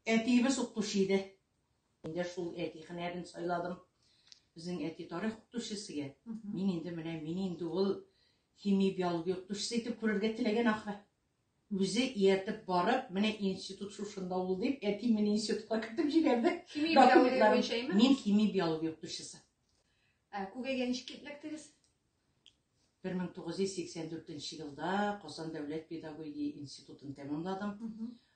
Әтиебез укытучы иде. Мин дә шул әти һөнәрен сайладым. Безнең әти тарих укытучысы иде. Мин инде менә мин инде ул химия, биология укытучысы итеп күрергә теләгән ахры. Үзе ияртеп барып, менә институт шушында ул дип, әти мине институтка кертеп җибәрде. Химия, биология буенча име? Мин химия, биология укытучысы. Ә Күгәйгә ничек килеп эләктегез? 1984 елда Казан дәүләт педагогия институтын тәмамладым.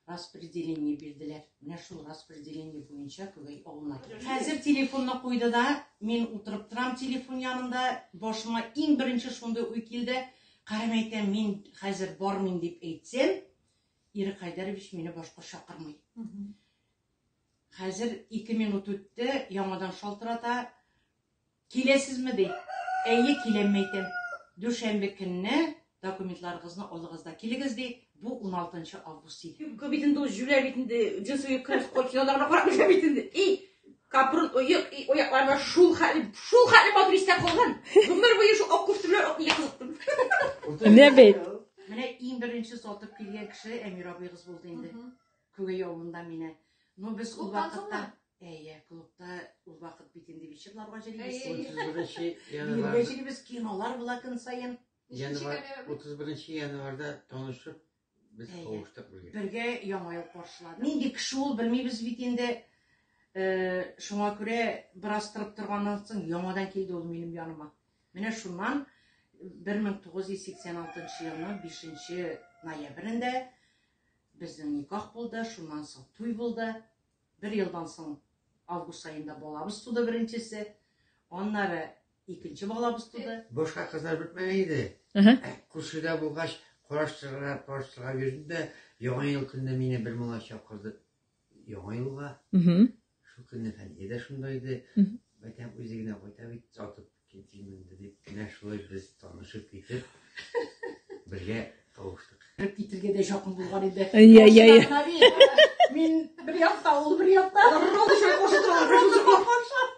Распределение бирделәр. Менә шул распределение буенча Күгәй авылына килдем. Хәзер телефонны куйды да, мин утырып торам телефон янында, башыма иң беренче шундый уй килде. Карам әйтәм, мин хәзер бармыйм дип әйтсәм, Ирек Хәйдәрович мине башка чакырмый. Хәзер 2 минут үтте, яңадан шалтырата. Киләсезме, ди. Әйе, киләм, мәйтәм. Дүшәмбе көнне документларыгызны алыгыз да килегез, ди. Бу 16 август иде. Юбка бит инде ул җүләр бит инде, джинсы юбка кинода гына карап йөргән бит инде. И, капрон оек, и, аякларыма шул хәтле, шул хәтле матур истә калган. Гомер буе шул ак кофта белән ак нигә кызыктым. Менә бит. Менә иң беренче сатып килгән кеше Әмир абыегыз булды инде. Күгәй авылында мине. Ну, без ул вакытта Әйе, клубта ул вакыт бит инде вечерларга җөрибез. 31 Биергә январь. җөрибез, кинолар була көн саен. Январь, 31 январьда танышып, без Әйе. кавыштык бергә. Бергә Яңа ел каршыладык. Нинди кеше ул, белмибез бит инде. Шуңа күрә бераз торып торганнан соң яңадан килде ул минем яныма. Менә шуннан 1986 елның 5 ноябрендә безнең никах булды, шуннан соң туй булды. Бер елдан соң август аенда балабыз туды беренчесе. Аннары икенче балабыз туды. Башка кызлар бетмәгән иде. Күршедә булгач, караштырырга, караштырырга йөрдем дә, Яңа ел көнне мине бер малай чакырды. Яңа елга. Шул көнне Фәния дә шунда иде. Әйтәм, үзе генә кайта бит, сатып китим инде дип. Менә шулай без танышып китеп, бергә кавыштык. Кереп китергә дә якын булган иде. Иә, иә, иә. Мин бер якта, ул бер якта. Ролл шулай каршы торалар, бер шул.